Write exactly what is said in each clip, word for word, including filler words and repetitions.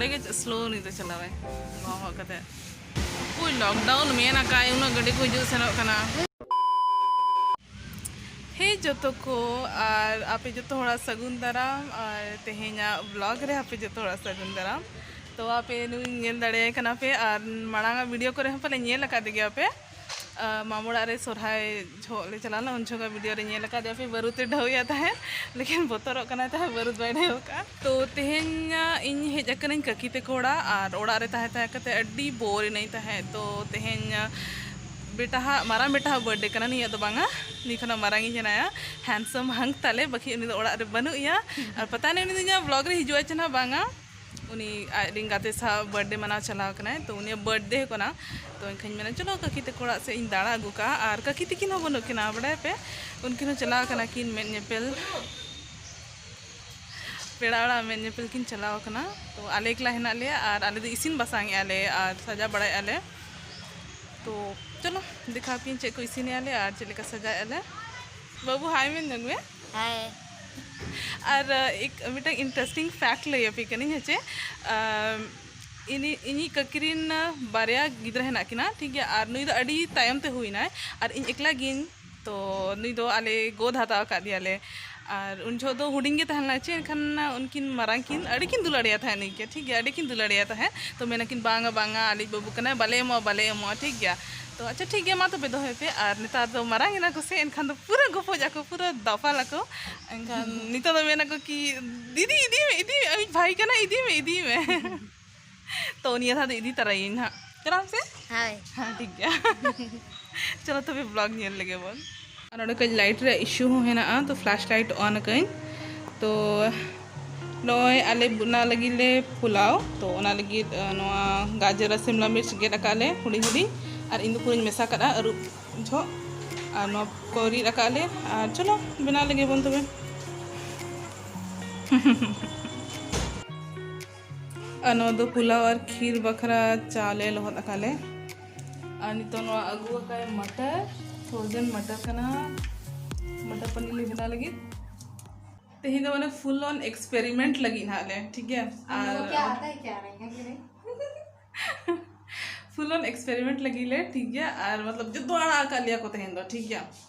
ᱚᱸᱰᱮ ᱜᱮ ᱥᱞᱳ ᱩᱱᱤ ᱫᱚ ᱪᱟᱞᱟᱣᱟᱭ, ᱜᱚᱦᱚᱜ ᱠᱟᱛᱮ᱾ ᱩᱭ, ᱞᱚᱠᱰᱟᱣᱩᱱ ᱢᱮᱱ ᱟᱠᱟᱭ, ᱩᱱᱟᱹᱜ ᱜᱟᱹᱰᱤ ᱠᱚ ᱦᱤᱡᱩᱜ ᱥᱮᱱᱚᱜ ᱠᱟᱱᱟ᱾ ᱦᱮᱸ ᱡᱚᱛᱚ ᱠᱚ, ᱟᱨ ᱟᱯᱮ ᱡᱚᱛᱚ ᱦᱚᱲᱟᱜ ᱥᱟᱹᱜᱩᱱ ᱫᱟᱨᱟᱢ, ᱟᱨ ᱛᱮᱦᱮᱧᱟᱜ ᱵᱞᱚᱜ ᱨᱮ ᱟᱯᱮ ᱡᱚᱛᱚ ᱦᱚᱲᱟᱜ ᱥᱟᱹᱜᱩᱱ ᱫᱟᱨᱟᱢ᱾ ᱛᱚ ᱟᱯᱮ ᱱᱩᱭ ᱧᱮᱞ ᱫᱟᱲᱮᱭᱟᱭ ᱠᱟᱱᱟ ᱯᱮ, ᱟᱨ ᱢᱟᱲᱟᱝ ᱟᱜ ᱵᱷᱤᱰᱤᱭᱳ ᱠᱚᱨᱮ ᱦᱚᱸ ᱯᱟᱞᱮ ᱧᱮᱞ ᱟᱠᱟᱫ ᱜᱮᱭᱟ ᱯᱮ᱾ ᱟᱨ ᱢᱟᱢᱚ ᱚᱲᱟᱜ ᱨᱮ ᱥᱚᱨᱦᱟᱭ ᱡᱚᱦᱚᱜ ᱞᱮ ᱪᱟᱞᱟᱣ ᱞᱮᱱᱟ, ᱩᱱ ᱡᱚᱠᱷᱚᱱ ᱵᱷᱤᱰᱤᱭᱳ ᱨᱮ ᱧᱮᱞ ᱟᱠᱟᱫᱮᱭᱟ ᱯᱮ, ᱵᱟᱹᱨᱩᱫ ᱮ ᱰᱷᱟᱹᱣᱮᱜᱼᱟ ᱛᱟᱦᱮᱸᱫ, ᱞᱮᱠᱤᱱ ᱵᱚᱛᱚᱨᱚᱜ ᱠᱟᱱᱟᱭ ᱛᱟᱦᱮᱸᱫ, ᱵᱟᱹᱨᱩᱫ ᱵᱟᱭ ᱰᱷᱟᱹᱣ ᱠᱟᱜᱼᱟ᱾ ᱛᱚ ᱛᱮᱦᱮᱧ ᱤᱧ ᱦᱮᱡ ᱟᱠᱟᱱᱟᱹᱧ ᱠᱟᱹᱠᱤ ᱛᱟᱠᱚ ᱚᱲᱟᱜ, ᱟᱨ ᱚᱲᱟᱜ ᱨᱮ ᱛᱟᱦᱮᱸ ᱛᱟᱦᱮᱸ ᱠᱟᱛᱮ ᱟᱹᱰᱤ ᱵᱳᱨ ᱮᱱᱟᱹᱧ ᱛᱟᱦᱮᱸᱫ᱾ ᱛᱚ ᱛᱮᱦᱮᱧ ᱵᱮᱴᱟ ᱦᱟᱜ, ᱢᱟᱨᱟᱝ ᱵᱮᱴᱟ ᱦᱟᱜ ᱵᱟᱨᱛᱷᱰᱮ ᱠᱟᱱᱟ, ᱱᱤᱭᱟᱹ ᱫᱚ ᱵᱟᱝᱟ, ᱱᱤᱭᱟᱹ ᱠᱷᱚᱱᱟᱜ ᱢᱟᱨᱟᱝ ᱤᱧ ᱦᱮᱱᱟᱭᱟ, ᱦᱮᱱᱰᱥᱟᱢ ᱦᱟᱝ ᱛᱟᱞᱮ, ᱵᱟᱹᱠᱤ ᱩᱱᱤ ᱫᱚ ᱚᱲᱟᱜ ᱨᱮ ᱵᱟᱹᱱᱩᱜ ᱮᱭᱟ᱾ ᱟᱨ ᱯᱟᱛᱟ ᱱᱮ ᱩᱱᱤ ᱫᱚ ᱤᱧᱟᱹᱜ ᱵᱞᱚᱜ ᱨᱮ ᱦᱤᱡᱩᱜᱼᱟ ᱪᱮ ᱱᱟᱜ ᱵᱟᱝᱟ, ᱩᱱᱤ ᱟᱡ ᱨᱮᱱ ᱜᱟᱛᱮ ᱥᱟᱶ ᱵᱟᱨᱛᱷᱰᱮ ᱢᱟᱱᱟᱣ ᱪᱟᱞᱟᱣ ᱠᱟᱱᱟᱭ, ᱛᱚ ᱩᱱᱤᱭᱟᱜ ᱵᱟᱨᱛᱷᱰᱮ ᱠᱟᱱᱟ᱾ ᱛᱚ ᱮᱱᱠᱷᱟᱱ ᱢᱮᱱᱟ ᱪᱚᱞᱚ ᱠᱟᱹᱠᱤ ᱛᱟᱠᱚ ᱚᱲᱟᱜ ᱥᱮᱫ ᱤᱧ ᱫᱟᱬᱟ ᱟᱹᱜᱩ ᱠᱟᱜᱼᱟ, ᱟᱨ ᱠᱟᱹᱠᱤ ᱛᱟᱹᱠᱤᱱ ᱦᱚᱸ ᱵᱟᱹᱱᱩᱜ ᱠᱤᱱᱟ, ᱵᱟᱰᱟᱭ ᱯᱮ, ᱩᱱᱠᱤᱱ ᱦᱚᱸ ᱪᱟᱞᱟᱣ ᱠᱟᱱᱟ ᱠᱤᱱ ᱢᱮᱫ ᱧᱮᱯᱮᱞ, ᱯᱮᱲᱟ ᱚᱲᱟᱜ ᱢᱮᱫ ᱧᱮᱯᱮᱞ ᱠᱤᱱ ᱪᱟᱞᱟᱣ ᱠᱟᱱᱟ᱾ ᱛᱚ ᱟᱞᱮ ᱮᱠᱞᱟ ᱦᱮᱱᱟᱜ ᱞᱮᱭᱟ, ᱟᱨ ᱟᱞᱮ ᱫᱚ ᱤᱥᱤᱱ ᱵᱟᱥᱟᱝ ᱮᱜᱼᱟ ᱞᱮ ᱟᱨ ᱥᱟᱡᱟᱣ ᱵᱟᱲᱟᱭᱮᱜᱼᱟ ᱞᱮ᱾ ᱛᱚ ᱪᱚᱞᱚ ᱫᱮᱠᱷᱟᱣ ᱯᱮᱭᱟᱹᱧ ᱪᱮᱫ ᱠᱚ ᱤᱥᱤᱱᱮᱜᱼᱟ ᱞᱮ ᱟᱨ ᱪᱮᱫ ᱞᱮᱠᱟ ᱥᱟᱡᱟᱣᱮᱜᱼᱟ ᱞᱮ᱾ ᱵᱟᱹᱵᱩ ᱦᱟᱭ ᱢᱮᱱ ᱧᱚᱜ ᱢᱮ᱾ ᱦᱟᱭ᱾ ᱟᱨ ᱮᱠ ᱢᱤᱫᱴᱟᱝ ᱤᱱᱴᱟᱨᱮᱥᱴᱤᱝ ᱯᱷᱮᱠᱴ ᱞᱟᱹᱭ ᱟᱯᱮ ᱠᱟᱹᱱᱟᱹᱧ, ᱦᱮᱸ ᱪᱮ? ᱟᱢ, ᱤᱧᱤᱡ ᱤᱧᱤᱡ ᱠᱟᱹᱠᱤ ᱨᱮᱱ ᱵᱟᱨᱭᱟ ᱜᱤᱫᱽᱨᱟᱹ ᱦᱮᱱᱟᱜ ᱠᱤᱱᱟ, ᱴᱷᱤᱠ ᱜᱮᱭᱟ, ᱟᱨ ᱱᱩᱭ ᱫᱚ ᱟᱹᱰᱤ ᱛᱟᱭᱚᱢ ᱛᱮ ᱦᱩᱭᱱᱟᱭ, ᱟᱨ ᱤᱧ ᱮᱠᱞᱟ ᱜᱤᱭᱟᱹᱧ᱾ ᱛᱚ ᱱᱩᱭ ᱫᱚ ᱟᱞᱮ ᱜᱚᱫ ᱦᱟᱛᱟᱣ ᱟᱠᱟᱫᱮᱭᱟᱞᱮ᱾ ᱟᱨ ᱩᱱ ᱡᱚᱦᱚᱜ ᱫᱚ ᱦᱩᱰᱤᱧ ᱜᱮ ᱛᱟᱦᱮᱸ ᱞᱮᱱᱟ ᱪᱮ, ᱮᱱᱠᱷᱟᱱ ᱩᱱᱠᱤᱱ ᱢᱟᱨᱟᱝ ᱠᱤᱱ ᱟᱹᱰᱤ ᱠᱤᱱ ᱫᱩᱞᱟᱹᱲᱮᱭᱟ ᱛᱟᱦᱮᱸᱫ ᱱᱩᱭ ᱜᱮ, ᱴᱷᱤᱠ ᱜᱮᱭᱟ, ᱟᱹᱰᱤ ᱠᱤᱱ ᱫᱩᱞᱟᱹᱲᱮᱭᱟ ᱛᱟᱦᱮᱸᱫ᱾ ᱛᱚ ᱢᱮᱱᱟᱠᱤᱱ, "ᱵᱟᱝᱟ, ᱵᱟᱝᱟ, ᱟᱞᱮᱭᱤᱡ ᱵᱟᱹᱵᱩ ᱠᱟᱱᱟᱭ, ᱵᱟᱞᱮ ᱮᱢᱚᱜᱼᱟ, ᱵᱟᱞᱮ ᱮᱢᱚᱜᱼᱟ", ᱴᱷᱤᱠ ᱜᱮᱭᱟ᱾ ᱛᱚ ᱟᱪᱪᱷᱟ ᱴᱷᱤᱠ ᱜᱮᱭᱟ, ᱢᱟ ᱛᱚᱵᱮ ᱫᱚᱦᱚᱭ ᱯᱮ᱾ ᱟᱨ ᱱᱮᱛᱟᱨ ᱫᱚ ᱢᱟᱨᱟᱝ ᱮᱱᱟ ᱠᱚ ᱥᱮ, ᱮᱱᱠᱷᱟᱱ ᱫᱚ ᱯᱩᱨᱟᱹ ᱜᱚᱯᱚᱡ ᱟᱠᱚ, ᱯᱩᱨᱟᱹ ᱫᱟᱯᱟᱞ ᱟᱠᱚ᱾ ᱮᱱᱠᱷᱟᱱ ᱱᱤᱛᱚᱜ ᱫᱚ ᱢᱮᱱᱟᱠᱚ ᱠᱤ, "ᱫᱤᱫᱤ ᱤᱫᱤᱭ ᱢᱮ, ᱤᱫᱤᱭ ᱢᱮ, ᱟᱢᱤᱡ ᱵᱷᱟᱭ ᱠᱟᱱᱟᱭ, ᱤᱫᱤᱭ ᱢᱮ, ᱤᱫᱤᱭ ᱢᱮ᱾" ᱛᱚ ᱱᱤᱭᱟᱹ ᱫᱷᱟᱣ ᱫᱚ ᱤᱫᱤ ᱛᱟᱨᱟᱭᱟᱹᱧ ᱦᱟᱸᱜ᱾ ᱪᱟᱞᱟᱜ ᱟᱢ ᱥᱮ? ᱦᱳᱭ᱾ ᱦᱮᱸ, ᱴᱷᱤᱠ ᱜᱮᱭᱟ᱾ ᱪᱚᱞᱚ ᱛᱚᱵᱮ ᱵᱞᱚᱜ ᱧᱮᱞ ᱞᱮᱜᱮ ᱵᱚᱱ᱾ ᱟᱨ ᱱᱚᱰᱮ ᱠᱟᱹᱡ ᱞᱟᱭᱤᱴ ᱨᱮᱭᱟᱜ ᱤᱥᱩ ᱦᱚᱸ ᱦᱮᱱᱟᱜᱼᱟ, ᱛᱚ ᱯᱷᱞᱟᱥ ᱞᱟᱭᱤᱴ ᱚᱱ ᱟᱠᱟᱹᱧ᱾ ᱛᱚ ᱱᱚᱜᱼᱚᱭ ᱟᱞᱮ ᱵᱮᱱᱟᱣ ᱞᱟᱹᱜᱤᱫ ᱞᱮ ᱯᱳᱞᱟᱣ, ᱛᱚ ᱚᱱᱟ ᱞᱟᱹᱜᱤᱫ, ᱟᱸ, ᱱᱚᱣᱟ ᱜᱟᱡᱚᱨ ᱟᱨ ᱥᱤᱢᱞᱟ ᱢᱤᱨᱪ ᱜᱮᱫ ᱟᱠᱟᱫ ᱞᱮ ᱦᱩᱰᱤᱧ ᱦᱩᱰᱤᱧ, ᱟᱨ ᱤᱧ ᱫᱚ ᱯᱩᱨᱟᱹᱧ ᱢᱮᱥᱟ ᱠᱟᱫᱼᱟ ᱟᱹᱨᱩᱵ ᱡᱚᱦᱚᱜ, ᱟᱨ ᱱᱚᱣᱟ ᱠᱚ ᱨᱤᱫ ᱟᱠᱟᱫ ᱞᱮ, ᱟᱨ ᱪᱚᱞᱚ ᱵᱮᱱᱟᱣ ᱞᱮᱜᱮ ᱵᱚᱱ ᱛᱚᱵᱮ᱾ ᱟᱨ ᱱᱚᱣᱟ ᱫᱚ ᱯᱳᱞᱟᱣ ᱟᱨ ᱠᱷᱤᱨ ᱵᱟᱠᱷᱨᱟ ᱪᱟᱣᱞᱮ ᱞᱚᱦᱚᱫ ᱟᱠᱟᱫ ᱞᱮ᱾ ᱟᱨ ᱱᱤᱛᱚᱜ ᱱᱚᱣᱟ ᱟᱹᱜᱩ ᱟᱠᱟᱫ ᱢᱟᱴᱟᱨ, ᱯᱷᱨᱳᱡᱮᱱ ᱢᱟᱴᱟᱨ ᱠᱟᱱᱟ, ᱢᱟᱴᱟᱨ ᱯᱟᱱᱤᱨ ᱞᱮ ᱵᱮᱱᱟᱣ ᱞᱟᱹᱜᱤᱫ᱾ ᱛᱮᱦᱮᱧ ᱫᱚ ᱢᱟᱱᱮ full on experiment ᱞᱟᱹᱜᱤᱫ ᱱᱟᱦᱟᱜ ᱞᱮ, ᱴᱷᱤᱠ ᱜᱮᱭᱟ? ᱟᱨ ᱯᱷᱩᱞ ᱚᱱ ᱮᱠᱥᱯᱮᱨᱤᱢᱮᱱᱴ ᱞᱟᱹᱜᱤᱫ ᱞᱮ, ᱴᱷᱤᱠ ᱜᱮᱭᱟ? ᱟᱨ ᱢᱚᱛᱞᱚᱵ ᱡᱚᱛᱚ ᱟᱲᱟᱜ ᱟᱠᱟᱫ ᱞᱮᱭᱟ ᱠᱚ ᱛᱮᱦᱮᱧ ᱫᱚ, ᱴᱷᱤᱠ ᱜᱮᱭᱟ?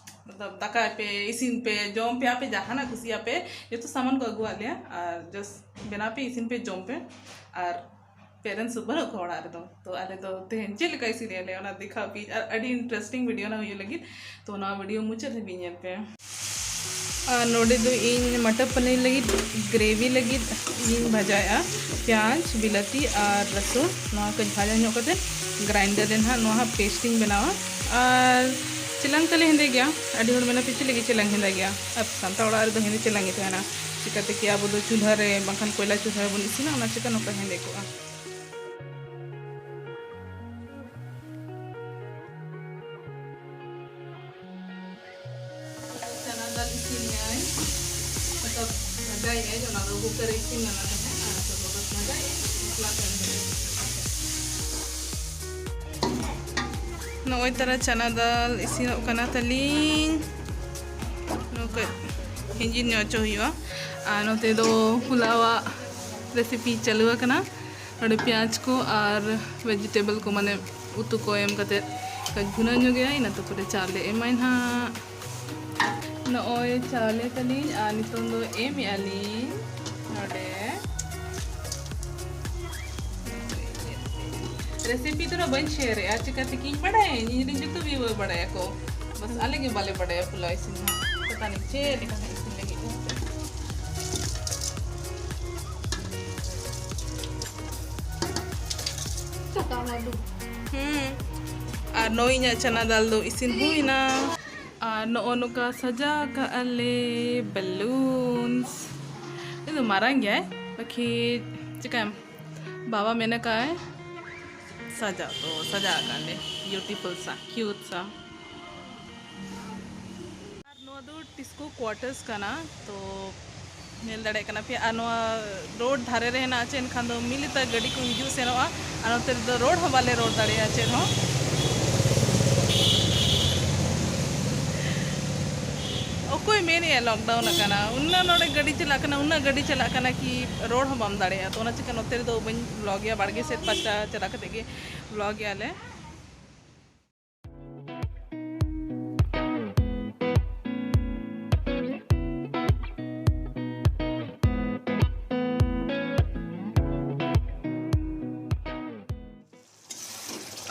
ᱢᱚᱛᱞᱚᱵ ᱫᱟᱠᱟᱭ ᱯᱮ, ᱤᱥᱤᱱ ᱯᱮ, ᱡᱚᱢ ᱯᱮ, ᱟᱯᱮ ᱡᱟᱦᱟᱱᱟᱜ ᱠᱩᱥᱤᱭᱟᱜ ᱯᱮ, ᱡᱚᱛᱚ ᱥᱟᱢᱟᱱ ᱠᱚ ᱟᱹᱜᱩᱣᱟᱜ ᱞᱮᱭᱟ᱾ ᱟᱨ just ᱵᱮᱱᱟᱣ ᱯᱮ, ᱤᱥᱤᱱ ᱯᱮ, ᱡᱚᱢ ᱯᱮ᱾ ᱟᱨ parents ᱫᱚ ᱵᱟᱹᱱᱩᱜ ᱠᱚᱣᱟ ᱚᱲᱟᱜ ᱨᱮᱫᱚ, ᱛᱚ ᱟᱞᱮ ᱫᱚ ᱛᱮᱦᱮᱧ ᱪᱮᱫ ᱞᱮᱠᱟ ᱤᱥᱤᱱ ᱞᱮᱭᱟ ᱞᱮ, ᱚᱱᱟ ᱫᱮᱠᱷᱟᱣ ᱯᱮ᱾ ᱟᱨ ᱟᱹᱰᱤ interesting video ᱱᱟᱜ ᱦᱩᱭᱩᱜ ᱞᱟᱹᱜᱤᱫ, ᱛᱚ ᱱᱚᱣᱟ video ᱢᱩᱪᱟᱹᱫ ᱫᱷᱟᱹᱵᱤᱡ ᱧᱮᱞ ᱯᱮ᱾ ᱟᱨ ᱱᱚᱰᱮ ᱫᱚ ᱤᱧ ᱢᱟᱴᱚᱨ ᱯᱟᱱᱤᱨ ᱞᱟᱹᱜᱤᱫ, ᱜᱨᱮᱵᱷᱤ ᱞᱟᱹᱜᱤᱫ ᱤᱧ ᱵᱷᱟᱡᱟᱭᱮᱜᱼᱟ᱾ ᱯᱮᱸᱭᱟᱡᱽ, ᱵᱤᱞᱟᱹᱛᱤ ᱟᱨ ᱨᱟᱹᱥᱩᱱ, ᱱᱚᱣᱟ ᱠᱚᱧ ᱵᱷᱟᱡᱟ ᱧᱚᱜ ᱠᱟᱛᱮ ᱜᱨᱟᱭᱤᱱᱰᱟᱨ ᱨᱮ ᱱᱟᱦᱟᱜ ᱱᱚᱣᱟ ᱦᱟᱸᱜ ᱯᱮᱥᱴ ᱤᱧ ᱵᱮᱱᱟᱣᱟ᱾ ᱟᱨ ᱪᱮᱞᱟᱝ ᱛᱟᱞᱮ ᱦᱮᱸᱫᱮ ᱜᱮᱭᱟ᱾ ᱟᱹᱰᱤ ᱦᱚᱲ ᱢᱮᱱᱟ ᱯᱮ ᱪᱮᱫ ᱞᱟᱹᱜᱤᱫ ᱪᱮᱞᱟᱝ ᱦᱮᱸᱫᱮ ᱜᱮᱭᱟ? ᱟᱨ ᱥᱟᱱᱛᱟᱲ ᱚᱲᱟᱜ ᱨᱮᱫᱚ ᱦᱮᱸᱫᱮ ᱪᱮᱞᱟᱝ ᱜᱮ ᱛᱟᱦᱮᱱᱟ᱾ ᱪᱤᱠᱟᱹᱛᱮ ᱠᱤ ᱟᱵᱚ ᱫᱚ ᱪᱩᱞᱦᱟᱹ ᱨᱮ ᱵᱟᱝᱠᱷᱟᱱ ᱠᱚᱭᱞᱟ ᱪᱩᱞᱦᱟᱹ ᱨᱮᱵᱚᱱ ᱤᱥᱤᱱᱟ, ᱚᱱᱟ ᱪᱤᱠᱟᱹ ᱱᱚᱝᱠᱟ ᱦᱮᱸᱫᱮ ᱠᱚᱜᱼᱟ᱾ ᱪᱟᱱᱟ ᱫᱟᱞ ᱤᱥᱤᱱ ᱮᱱᱟᱭ᱾ ᱱᱤᱛᱚᱜ ᱵᱷᱟᱡᱟᱭᱮᱫᱼᱟᱹᱧ, ᱚᱱᱟ ᱫᱚ ᱠᱩᱠᱟᱨ ᱨᱮ ᱤᱥᱤᱱ ᱞᱮᱱᱟ ᱛᱟᱦᱮᱸᱫ, ᱟᱨ ᱱᱤᱛᱚᱜ ᱫᱚ ᱵᱷᱟᱡᱟᱭᱮᱫᱼᱟᱹᱧ, ᱢᱚᱥᱞᱟ ᱠᱚ ᱮᱢ ᱠᱟᱛᱮ᱾ ᱱᱚᱜᱼᱚᱭ ᱛᱟᱨᱟ ᱪᱟᱱᱟ ᱫᱟᱞ ᱤᱥᱤᱱᱚᱜ ᱠᱟᱱᱟ ᱛᱟᱹᱞᱤᱧ᱾ ᱱᱚᱝᱠᱟ ᱤᱧᱡᱤᱱ ᱧᱚᱜ ᱦᱚᱪᱚ ᱦᱩᱭᱩᱜᱼᱟ᱾ ᱟᱨ ᱱᱚᱛᱮ ᱫᱚ ᱯᱩᱞᱟᱣᱟᱜ ᱨᱮᱥᱤᱯᱤ ᱪᱟᱹᱞᱩ ᱟᱠᱟᱱᱟ᱾ ᱱᱚᱰᱮ ᱯᱮᱸᱭᱟᱡᱽ ᱠᱚ ᱟᱨ vegetable ᱠᱚ, ᱢᱟᱱᱮ ᱩᱛᱩ ᱠᱚ ᱮᱢ ᱠᱟᱛᱮ ᱠᱟᱹᱡ ᱵᱷᱩᱱᱟᱹᱣ ᱧᱚᱜᱮᱜᱼᱟ, ᱤᱱᱟᱹ ᱛᱟᱨᱯᱚᱨᱮ ᱪᱟᱣᱞᱮ ᱮᱢᱟᱭ ᱱᱟᱦᱟᱜ᱾ ᱱᱚᱜᱼᱚᱭ ᱪᱟᱣᱞᱮ ᱛᱟᱹᱞᱤᱧ ᱟᱨ ᱱᱤᱛᱚᱝ ᱫᱚ ᱮᱢᱮᱜᱼᱟ ᱞᱤᱧ ᱱᱚᱰᱮ᱾ ᱨᱮᱥᱤᱯᱤ ᱫᱚ ᱱᱟᱜ ᱵᱟᱹᱧ ᱥᱮᱭᱟᱨᱮᱜᱼᱟ, ᱪᱤᱠᱟᱹᱛᱮ ᱠᱤᱧ ᱵᱟᱲᱟᱭᱟᱹᱧ, ᱤᱧ ᱨᱮᱱ ᱡᱚᱛᱚ viewer ᱵᱟᱲᱟᱭᱟᱠᱚ, ᱵᱟᱥ ᱟᱞᱮ ᱜᱮ ᱵᱟᱞᱮ ᱵᱟᱲᱟᱭᱟ ᱯᱩᱞᱟᱣ ᱤᱥᱤᱱ ᱱᱟᱜ᱾ ᱯᱟᱛᱟ ᱱᱤ ᱪᱮᱫ ᱞᱮᱠᱟ ᱱᱟᱜ ᱤᱥᱤᱱ ᱞᱟᱹᱜᱤᱫ ᱫᱚ᱾ ᱦᱩᱸ᱾ ᱟᱨ ᱱᱚᱜᱼᱚᱭ ᱤᱧᱟᱹᱜ ᱪᱟᱱᱟ ᱫᱟᱞ ᱫᱚ ᱤᱥᱤᱱ ᱦᱩᱭᱱᱟ᱾ ᱟᱨ ᱱᱚᱜᱼᱚ ᱱᱚᱝᱠᱟ ᱥᱟᱡᱟᱣ ᱠᱟᱜᱼᱟ ᱞᱮ balloons᱾ ᱤᱧ ᱫᱚ ᱢᱟᱨᱟᱝ ᱜᱮᱭᱟᱭ, ᱵᱟᱠᱷᱤ ᱪᱤᱠᱟᱹᱭᱟᱢ, ᱵᱟᱵᱟ ᱢᱮᱱ ᱟᱠᱟᱫᱼᱟᱭ ᱥᱟᱡᱟᱣ, ᱛᱚ ᱥᱟᱡᱟᱣ ᱟᱠᱟᱫ ᱞᱮ beautiful ᱥᱟ, cute ᱥᱟ᱾ ᱟᱨ ᱱᱚᱣᱟ ᱫᱚ ᱴᱤᱥᱠᱳ quarters ᱠᱟᱱᱟ, ᱛᱚ ᱧᱮᱞ ᱫᱟᱲᱮᱭᱟᱜ ᱠᱟᱱᱟ ᱯᱮ᱾ ᱟᱨ ᱱᱚᱣᱟ road ᱫᱷᱟᱨᱮ ᱨᱮ ᱦᱮᱱᱟᱜᱼᱟ ᱪᱮ, ᱮᱱᱠᱷᱟᱱ ᱫᱚ ᱢᱤᱞᱤᱛᱟ ᱜᱟᱹᱰᱤ ᱠᱚ ᱦᱤᱡᱩᱜ ᱥᱮᱱᱚᱜᱼᱟ, ᱟᱨ ᱱᱚᱛᱮ ᱨᱮᱫᱚ ᱨᱚᱲ ᱦᱚᱸ ᱵᱟᱞᱮ ᱨᱚᱲ ᱫᱟᱲᱮᱭᱟᱜᱼᱟ ᱪᱮᱫ ᱦᱚᱸ᱾ ᱚᱠᱚᱭ ᱢᱮᱱᱮᱜᱼᱟ ᱞᱚᱠᱰᱟᱣᱩᱱ ᱟᱠᱟᱱᱟ? ᱩᱱᱟᱹᱜ ᱱᱚᱰᱮ ᱜᱟᱹᱰᱤ ᱪᱟᱞᱟᱜ ᱠᱟᱱᱟ, ᱩᱱᱟᱹᱜ ᱜᱟᱹᱰᱤ ᱪᱟᱞᱟᱜ ᱠᱟᱱᱟ ᱠᱤ ᱨᱚᱲ ᱦᱚᱸ ᱵᱟᱢ ᱫᱟᱲᱮᱭᱟᱜᱼᱟ᱾ ᱛᱚ ᱚᱱᱟ ᱪᱤᱠᱟᱹ ᱱᱚᱛᱮ ᱨᱮᱫᱚ ᱵᱟᱹᱧ ᱵᱞᱚᱜᱮᱜᱼᱟ, ᱵᱟᱲᱜᱮ ᱥᱮᱫ ᱯᱟᱥᱴᱟ ᱪᱟᱞᱟᱣ ᱠᱟᱛᱮ ᱜᱮ ᱵᱞᱚᱜᱮᱜᱼᱟ ᱞᱮ᱾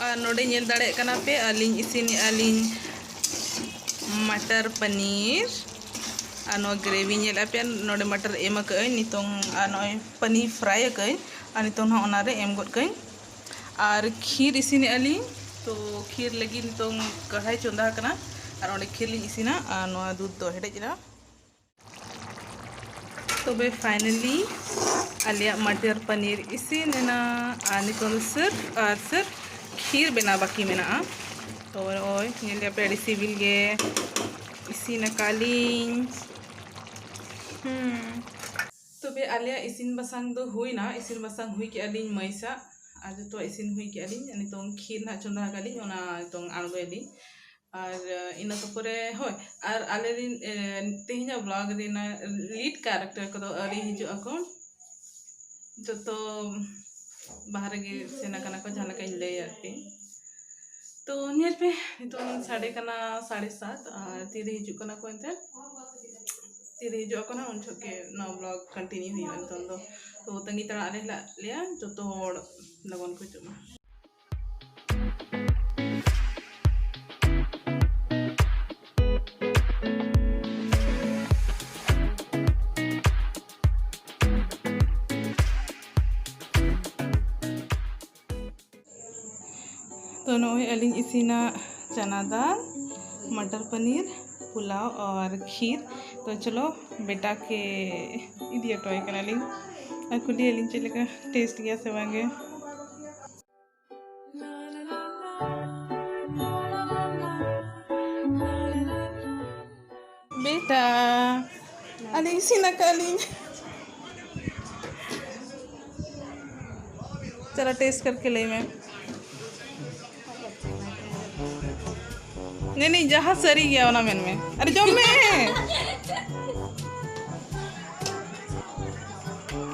ᱟᱨ ᱱᱚᱰᱮ ᱧᱮᱞ ᱫᱟᱲᱮᱭᱟᱜ ᱠᱟᱱᱟ ᱯᱮ, ᱟᱹᱞᱤᱧ ᱤᱥᱤᱱᱮᱜᱼᱟ ᱞᱤᱧ ᱢᱟᱴᱟᱨ ᱯᱟᱱᱤᱨ᱾ ᱟᱨ ᱱᱚᱣᱟ ᱜᱨᱮᱵᱷᱤ ᱧᱮᱞᱮᱫᱼᱟ ᱯᱮ, ᱱᱚᱰᱮ ᱢᱟᱴᱟᱨ ᱮᱢ ᱟᱠᱟᱫᱟᱹᱧ ᱱᱤᱛᱚᱝ, ᱟᱨ ᱱᱚᱜᱼᱚᱭ ᱯᱟᱱᱤᱨ ᱯᱷᱨᱟᱭ ᱟᱠᱟᱫᱟᱹᱧ, ᱟᱨ ᱱᱤᱛᱚᱝ ᱦᱟᱸᱜ ᱚᱱᱟᱨᱮ ᱮᱢ ᱜᱚᱫ ᱠᱟᱹᱧ᱾ ᱟᱨ ᱠᱷᱤᱨ ᱤᱥᱤᱱᱮᱜᱼᱟ ᱞᱤᱧ᱾ ᱛᱚ ᱠᱷᱤᱨ ᱞᱟᱹᱜᱤᱫ ᱱᱤᱛᱚᱝ ᱠᱟᱲᱦᱟᱭ ᱪᱚᱸᱫᱟ ᱟᱠᱟᱱᱟ, ᱟᱨ ᱚᱸᱰᱮ ᱠᱷᱤᱨ ᱞᱤᱧ ᱤᱥᱤᱱᱟ, ᱟᱨ ᱱᱚᱣᱟ ᱫᱩᱫᱷ ᱫᱚ ᱦᱮᱰᱮᱡ ᱮᱱᱟ᱾ ᱛᱚᱵᱮ finally ᱟᱞᱮᱭᱟᱜ ᱢᱟᱴᱟᱨ ᱯᱟᱱᱤᱨ ᱤᱥᱤᱱ ᱮᱱᱟ, ᱟᱨ ᱱᱤᱛᱚᱝ ᱫᱚ ᱥᱤᱨᱯ ᱟᱨ ᱥᱤᱨᱯ ᱠᱷᱤᱨ ᱵᱮᱱᱟᱣ ᱵᱟᱹᱠᱤ ᱢᱮᱱᱟᱜᱼᱟ᱾ ᱛᱚ ᱱᱚᱜᱼᱚᱭ ᱧᱮᱞ ᱯᱮ, ᱟᱹᱰᱤ ᱥᱤᱵᱤᱞ ᱜᱮ ᱤᱥᱤᱱ ᱟᱠᱟᱫ ᱞᱤᱧ᱾ ᱦᱩᱸ᱾ ᱛᱚᱵᱮ ᱟᱞᱮᱭᱟᱜ ᱤᱥᱤᱱ ᱵᱟᱥᱟᱝ ᱫᱚ ᱦᱩᱭᱱᱟ, ᱤᱥᱤᱱ ᱵᱟᱥᱟᱝ ᱦᱩᱭ ᱠᱮᱜᱼᱟ ᱞᱤᱧ ᱢᱟᱹᱭ ᱥᱟᱜ, ᱟᱨ ᱡᱚᱛᱚ ᱤᱥᱤᱱ ᱦᱩᱭ ᱠᱮᱜᱼᱟ ᱞᱤᱧ᱾ ᱱᱤᱛᱚᱝ ᱠᱷᱤᱨ ᱱᱟᱦᱟᱜ ᱪᱚᱸᱫᱟ ᱟᱠᱟᱫ ᱞᱤᱧ, ᱚᱱᱟ ᱱᱤᱛᱚᱝ ᱟᱬᱜᱚᱭᱟᱞᱤᱧ᱾ ᱟᱨ ᱤᱱᱟᱹ ᱠᱚ ᱯᱚᱨᱮ, ᱦᱳᱭ, ᱟᱨ ᱟᱞᱮ ᱨᱤᱱ, ᱮ, ᱛᱮᱦᱮᱧᱟᱜ ᱵᱞᱚᱜ ᱨᱮᱱᱟᱜ ᱞᱤᱰ ᱠᱮᱨᱮᱠᱴᱟᱨ ᱠᱚᱫᱚ ᱟᱹᱣᱨᱤ ᱦᱤᱡᱩᱜ ᱟᱠᱚ᱾ ᱡᱚᱛᱚ ᱵᱟᱦᱨᱮ ᱜᱮ ᱥᱮᱱ ᱟᱠᱟᱱᱟ ᱠᱚ, ᱡᱟᱦᱟᱸ ᱞᱮᱠᱟᱧ ᱞᱟᱹᱭᱟᱫ ᱯᱮ᱾ ᱛᱚ ᱧᱮᱞ ᱯᱮ, ᱱᱤᱛᱚᱝ ᱥᱟᱰᱮ ᱠᱟᱱᱟ ᱥᱟᱲᱮ ᱥᱟᱛ, ᱟᱨ ᱛᱤᱨᱮ ᱦᱤᱡᱩᱜ ᱠᱟᱱᱟ ᱠᱚ ᱮᱱᱛᱮ, ᱛᱤᱨᱮ ᱦᱤᱡᱩᱜ ᱟᱠᱚ ᱱᱟᱦᱟᱜ, ᱩᱱ ᱡᱚᱦᱚᱜ ᱜᱮ ᱱᱚᱣᱟ ᱵᱞᱚᱜ ᱠᱚᱱᱴᱤᱱᱤᱭᱩ ᱦᱩᱭᱩᱜᱼᱟ᱾ ᱱᱤᱛᱚᱝ ᱫᱚ ᱛᱚ ᱛᱟᱺᱜᱤ ᱛᱟᱲᱟᱜ ᱨᱮ ᱦᱮᱱᱟᱜ ᱞᱮᱭᱟ, ᱡᱚᱛᱚ ᱦᱚᱲ ᱞᱚᱜᱚᱱ ᱠᱚ ᱦᱤᱡᱩᱜ ᱢᱟ᱾ ᱛᱚ ᱱᱚᱜᱼᱚᱭ ᱟᱹᱞᱤᱧ ᱤᱥᱤᱱᱟ ᱪᱟᱱᱟ ᱫᱟᱞ, ᱢᱟᱴᱟᱨ ᱯᱟᱱᱤᱨ, ᱯᱩᱞᱟᱣ ᱟᱨ ᱠᱷᱤᱨ᱾ ᱛᱚ ᱪᱚᱞᱚ ᱵᱮᱴᱟ ᱠᱮ ᱤᱫᱤ ᱦᱚᱴᱚ ᱟᱭ ᱠᱟᱱᱟᱞᱤᱧ ᱟᱨ ᱠᱩᱞᱤᱭᱟᱞᱤᱧ ᱪᱮᱫ ᱞᱮᱠᱟ ᱴᱮᱥᱴ ᱜᱮᱭᱟ ᱥᱮ ᱵᱟᱝ ᱜᱮ᱾ ᱵᱮᱴᱟ, ᱟᱹᱞᱤᱧ ᱤᱥᱤᱱ ᱟᱠᱟᱫ ᱞᱤᱧ᱾ ᱪᱚᱞᱚ ᱴᱮᱥᱴ ᱠᱟᱨᱠᱮ ᱞᱟᱹᱭ ᱢᱮ᱾ ᱱᱮ ᱱᱮ, ᱡᱟᱦᱟᱸ ᱥᱟᱹᱨᱤ ᱜᱮᱭᱟ ᱚᱱᱟ ᱢᱮᱱ ᱢᱮ᱾ ᱟᱨ ᱡᱚᱢ ᱢᱮ᱾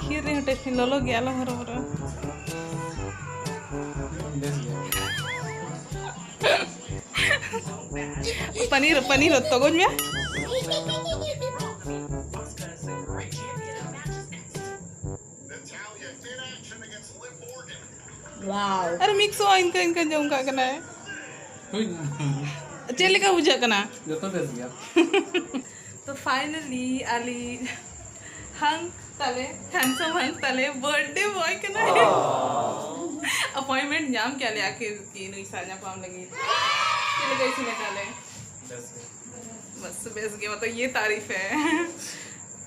ᱠᱷᱤᱨ ᱨᱮᱦᱚᱸ ᱴᱮᱥᱴᱤ ᱞᱚᱞᱚ ᱜᱮᱭᱟ, ᱟᱞᱚᱢ ᱦᱚᱨᱚᱵᱚᱨᱚᱜᱼᱟ᱾ ᱵᱮᱥ ᱜᱮᱭᱟ᱾ ᱯᱟᱱᱤᱨ, ᱯᱟᱱᱤᱨ ᱛᱚᱜᱚᱡ ᱢᱮ᱾ ᱟᱨ ᱢᱤᱠᱥᱚᱜᱼᱟ, ᱤᱱᱠᱟᱹ ᱤᱱᱠᱟᱹ ᱡᱚᱢ ᱠᱟᱜ ᱠᱟᱱᱟᱭ᱾ ᱦᱩᱭ ᱱᱟ᱾ ᱪᱮᱫ ᱞᱮᱠᱟ ᱵᱩᱡᱷᱟᱹᱜ ᱠᱟᱱᱟ? ᱡᱚᱛᱚ ᱵᱮᱥ ᱜᱮᱭᱟ᱾ ᱛᱚ finally ᱟᱞᱤ ᱦᱟᱝ ᱛᱟᱞᱮ, handsome ᱦᱟᱝ ᱛᱟᱞᱮ birthday boy ᱠᱟᱱᱟᱭ᱾ Appointment ᱧᱟᱢ ᱠᱮᱫ ᱞᱮ ᱟᱹᱠᱷᱤᱨ ᱠᱤ ᱱᱩᱭ ᱥᱟᱶ ᱧᱟᱯᱟᱢ ᱞᱟᱹᱜᱤᱫ᱾ ᱪᱮᱫ ᱞᱮᱠᱟ ᱤᱥᱤᱱ ᱟᱠᱟᱫ ᱞᱮ? ᱵᱮᱥ ᱜᱮ᱾ ᱵᱟᱥ, ᱵᱮᱥ ᱜᱮ, ᱢᱚᱛᱞᱚᱵ ᱭᱮ ᱛᱟᱨᱤᱯ ᱦᱮ᱾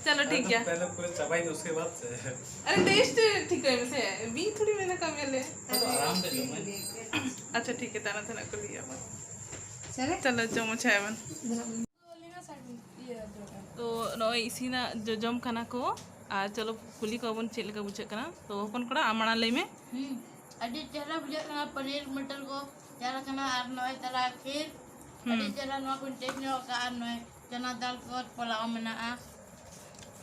ᱪᱚᱞᱚ ᱴᱷᱤᱠ ᱜᱮᱭᱟ᱾ ᱯᱮᱦᱞᱮ ᱯᱩᱨᱟᱹ ᱪᱟᱵᱟᱭ ᱫᱚ, ᱩᱥᱠᱮ ᱵᱟᱫ ᱥᱮ᱾ ᱟᱨᱮ ᱴᱮᱥᱴ ᱴᱷᱤᱠᱟᱹᱭ ᱢᱮᱥᱮ, ᱵᱤᱧ ᱛᱷᱚᱲᱤ ᱢᱮᱱᱟ ᱠᱟᱢ ᱭᱟᱞᱮ᱾ ᱟᱫᱚ ᱟᱨᱟᱢ ᱛᱮ ᱡᱚᱢ ᱢᱮ᱾ ᱟᱪᱪᱷᱟ ᱴᱷᱤᱠ ᱜᱮᱭᱟ, ᱛᱟᱭᱱᱚᱢ ᱛᱮᱱᱟᱜ ᱠᱩᱞᱤᱭᱟ ᱵᱚᱱ᱾ ᱪᱚᱞᱚ ᱡᱚᱢ ᱢᱚᱪᱟᱭᱟ ᱵᱚᱱ᱾ ᱛᱚ ᱱᱚᱜᱼᱚᱭ ᱤᱥᱤᱱᱟᱜ ᱡᱚᱡᱚᱢ ᱠᱟᱱᱟ ᱠᱚ, ᱟᱨ ᱪᱚᱞᱚ ᱠᱩᱞᱤ ᱠᱚᱣᱟ ᱵᱚᱱ ᱪᱮᱫ ᱞᱮᱠᱟ ᱵᱩᱡᱷᱟᱹᱜ ᱠᱟᱱᱟ᱾ ᱛᱚ ᱦᱚᱯᱚᱱ ᱠᱚᱲᱟ, ᱟᱢ ᱢᱟᱲᱟᱝ ᱞᱟᱹᱭ ᱢᱮ᱾ ᱦᱩᱸ, ᱟᱹᱰᱤ ᱪᱮᱦᱨᱟ ᱵᱩᱡᱷᱟᱹᱜ ᱠᱟᱱᱟ, ᱯᱟᱱᱤᱨ ᱢᱚᱴᱚᱨ ᱠᱚ ᱪᱟᱞᱟᱜ ᱠᱟᱱᱟ, ᱟᱨ ᱱᱚᱜᱼᱚᱭ ᱛᱟᱞᱟ ᱠᱷᱤᱨ ᱦᱩᱸ᱾ ᱟᱹᱰᱤ ᱪᱮᱦᱨᱟ, ᱱᱚᱣᱟ ᱠᱚᱧ ᱴᱮᱥᱴ ᱧᱚᱜ ᱠᱟᱜᱼᱟ, ᱟᱨ ᱱᱚᱜᱼᱚᱭ ᱪᱟᱱᱟ ᱫᱟᱞ ᱠᱚ ᱯᱳᱞᱟᱣ ᱢᱮᱱᱟᱜᱼᱟ,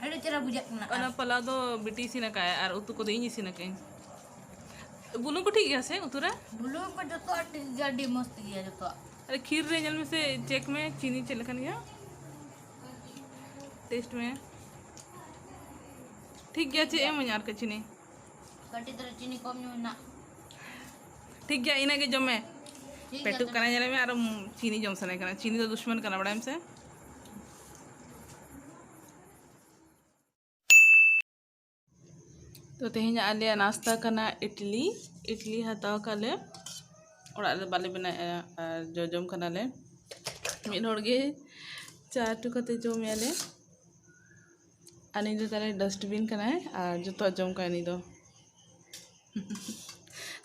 ᱟᱹᱰᱤ ᱪᱮᱦᱨᱟ ᱵᱩᱡᱷᱟᱹᱜ ᱠᱟᱱᱟ᱾ ᱚᱱᱟ ᱟᱨ ᱯᱳᱞᱟᱣ ᱫᱚ ᱵᱤᱴᱤ ᱤᱥᱤᱱ ᱟᱠᱟᱫᱟᱭ, ᱟᱨ ᱩᱛᱩ ᱠᱚᱫᱚ ᱤᱧ ᱤᱥᱤᱱ ᱟᱠᱟᱫᱟᱹᱧ᱾ ᱵᱩᱞᱩᱝ ᱠᱚ ᱴᱷᱤᱠ ᱜᱮᱭᱟ ᱥᱮ ᱩᱛᱩ ᱨᱮ? ᱵᱩᱞᱩᱝ ᱠᱚ ᱡᱚᱛᱚᱣᱟᱜ ᱴᱷᱤᱠ ᱜᱮᱭᱟ, ᱟᱹᱰᱤ ᱢᱚᱡᱽ ᱜᱮᱭᱟ ᱡᱚᱛᱚᱣᱟᱜ᱾ ᱟᱨ ᱠᱷᱤᱨ ᱨᱮ ᱧᱮᱞ ᱢᱮᱥᱮ, ᱪᱮᱠ ᱢᱮ ᱪᱤᱱᱤ ᱪᱮᱫ ᱞᱮᱠᱟᱱ ᱜᱮᱭᱟ, ᱴᱮᱥᱴ ᱢᱮ᱾ ᱴᱷᱤᱠ ᱜᱮᱭᱟ, ᱪᱮᱫ ᱮᱢᱟᱹᱧ ᱟᱨ ᱠᱟᱹᱡ ᱪᱤᱱᱤ? ᱠᱟᱹᱴᱤᱡ ᱫᱷᱟᱨᱟ ᱪᱤᱱᱤ ᱠᱚᱢ ᱧᱚᱜ ᱢᱮᱱᱟᱜ᱾ ᱴᱷᱤᱠ ᱜᱮᱭᱟ, ᱤᱱᱟᱹᱜ ᱜᱮ ᱡᱚᱢ ᱢᱮ᱾ ᱴᱷᱤᱠ ᱜᱮᱭᱟ, ᱯᱮᱴᱩᱜ ᱛᱚᱵᱮ᱾ ᱠᱟᱱᱟ ᱧᱮᱞᱮ ᱢᱮ, ᱟᱨ ᱪᱤᱱᱤ ᱡᱚᱢ ᱥᱟᱱᱟᱭᱮ ᱠᱟᱱᱟ᱾ ᱪᱤᱱᱤ ᱫᱚ ᱫᱩᱥᱢᱚᱱ ᱠᱟᱱᱟ, ᱵᱟᱲᱟᱭᱟᱢ ᱥᱮ? ᱛᱚ ᱛᱮᱦᱮᱧᱟᱜ ᱟᱞᱮᱭᱟᱜ ᱱᱟᱥᱛᱟ ᱠᱟᱱᱟ ᱤᱰᱞᱤ᱾ ᱤᱰᱞᱤ ᱦᱟᱛᱟᱣ ᱠᱟᱜ ᱞᱮ, ᱚᱲᱟᱜ ᱨᱮ ᱵᱟᱞᱮ ᱵᱮᱱᱟᱣᱮᱫᱼᱟ, ᱟᱨ ᱡᱚᱡᱚᱢ ᱠᱟᱱᱟᱞᱮ ᱢᱤᱫ ᱦᱚᱲ ᱜᱮ᱾ ᱪᱟ ᱴᱩ ᱠᱟᱛᱮ ᱡᱚᱢᱮᱜᱼᱟ ᱞᱮ᱾ ᱟᱨ ᱱᱩᱭ ᱫᱚ ᱛᱟᱞᱮ ᱰᱟᱥᱴᱵᱤᱱ ᱠᱟᱱᱟᱭ, ᱟᱨ ᱡᱚᱛᱚᱣᱟᱜ ᱡᱚᱢ ᱠᱟᱜᱼᱟᱭ ᱱᱩᱭ ᱫᱚ᱾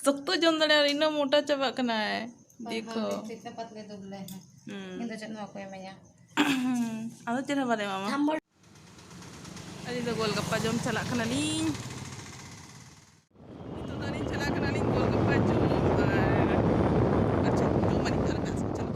ᱥᱚᱠᱛᱚ ᱡᱚᱢ ᱫᱟᱲᱮᱭᱟᱜᱼᱟ, ᱤᱱᱟᱹ ᱢᱚᱴᱟ ᱪᱟᱵᱟᱜ ᱠᱟᱱᱟᱭ᱾ ᱦᱳᱭ, ᱫᱮᱠᱷᱚ᱾ ᱦᱳᱭ, ᱪᱮᱫ ᱛᱮ ᱯᱟᱛᱞᱮ ᱫᱩᱵᱞᱮ ᱦᱮᱸ᱾ ᱦᱩᱸ᱾ ᱤᱧ ᱫᱚ ᱪᱮᱫ ᱦᱚᱸ ᱵᱟᱠᱚ ᱮᱢᱟᱹᱧᱟ᱾ ᱟᱫᱚ ᱪᱮᱫ ᱦᱚᱸ ᱵᱟᱞᱮ ᱮᱢᱟᱢᱟ᱾ ᱟᱢ ᱵᱚᱲ- ᱟᱹᱞᱤᱧ ᱫᱚ ᱜᱳᱞᱜᱟᱯᱯᱟ ᱡᱚᱢ ᱪᱟᱞᱟᱜ ᱠᱟᱱᱟᱞᱤᱧ᱾ ᱱᱤᱛᱚᱜ ᱫᱚ ᱟᱹᱞᱤᱧ ᱪᱟᱞᱟᱜ ᱠᱟᱱᱟᱞᱤᱧ ᱜᱳᱞᱜᱟᱯᱯᱟ ᱡᱚᱢ ᱟᱨ, ᱟᱪᱪᱷᱟ, ᱡᱚᱢ ᱟᱹᱞᱤᱧ ᱟᱨ ᱵᱮᱥ ᱪᱟᱞᱟᱜ᱾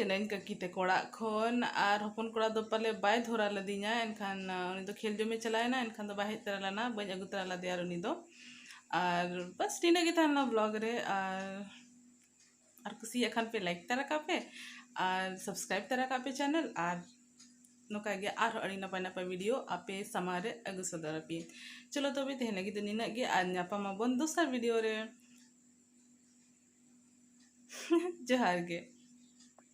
ᱮᱱᱟᱹᱧ ᱠᱟᱹᱠᱤ ᱛᱟᱠᱚ ᱚᱲᱟᱜ ᱠᱷᱚᱱ᱾ ᱟᱨ ᱦᱚᱯᱚᱱ ᱠᱚᱲᱟ ᱫᱚ ᱯᱟᱞᱮ ᱵᱟᱭ ᱫᱷᱚᱨᱟ ᱞᱮᱫᱤᱧᱟ, ᱮᱱᱠᱷᱟᱱ ᱟᱸ, ᱩᱱᱤ ᱫᱚ ᱠᱷᱮᱞ ᱡᱚᱢᱮ ᱪᱟᱞᱟᱣᱮᱱᱟ, ᱮᱱᱠᱷᱟᱱ ᱫᱚ ᱵᱟᱭ ᱦᱮᱡ ᱛᱚᱨᱟ ᱞᱮᱱᱟ, ᱵᱟᱹᱧ ᱟᱹᱜᱩ ᱛᱚᱨᱟ ᱞᱮᱫᱮᱭᱟ ᱟᱨ ᱩᱱᱤ ᱫᱚ᱾ ᱟᱨ ᱵᱟᱥ ᱱᱤᱱᱟᱹᱜ ᱜᱮ ᱛᱟᱦᱮᱸ ᱞᱮᱱᱟ ᱵᱞᱚᱜ ᱨᱮ᱾ ᱟᱨ ᱟᱨ ᱠᱩᱥᱤᱭᱟᱜ ᱠᱷᱟᱱ ᱯᱮ ᱞᱟᱭᱤᱠ ᱛᱟᱨᱟ ᱠᱟᱜ ᱯᱮ ᱟᱨ ᱥᱟᱵᱥᱠᱨᱟᱭᱤᱵ ᱛᱟᱨᱟ ᱠᱟᱜ ᱯᱮ ᱪᱮᱱᱮᱞ᱾ ᱟᱨ ᱱᱚᱝᱠᱟ ᱜᱮ ᱟᱨᱦᱚᱸ ᱟᱹᱰᱤ ᱱᱟᱯᱟᱭ ᱱᱟᱯᱟᱭ ᱵᱷᱤᱰᱤᱭᱳ ᱟᱯᱮ ᱥᱟᱢᱟᱝ ᱨᱮ ᱟᱹᱜᱩ ᱥᱚᱫᱚᱨ ᱟᱯᱮᱭᱟᱹᱧ᱾ ᱪᱚᱞᱚ ᱛᱚᱵᱮ ᱛᱮᱦᱮᱧ ᱞᱟᱹᱜᱤᱫ ᱫᱚ ᱱᱤᱱᱟᱹᱜ ᱜᱮ, ᱟᱨ ᱧᱟᱯᱟᱢ ᱟᱵᱚᱱ ᱫᱚᱥᱟᱨ ᱵᱷᱤᱰᱤᱭᱳ ᱨᱮ᱾ ᱡᱚᱦᱟᱨ ᱜᱮ᱾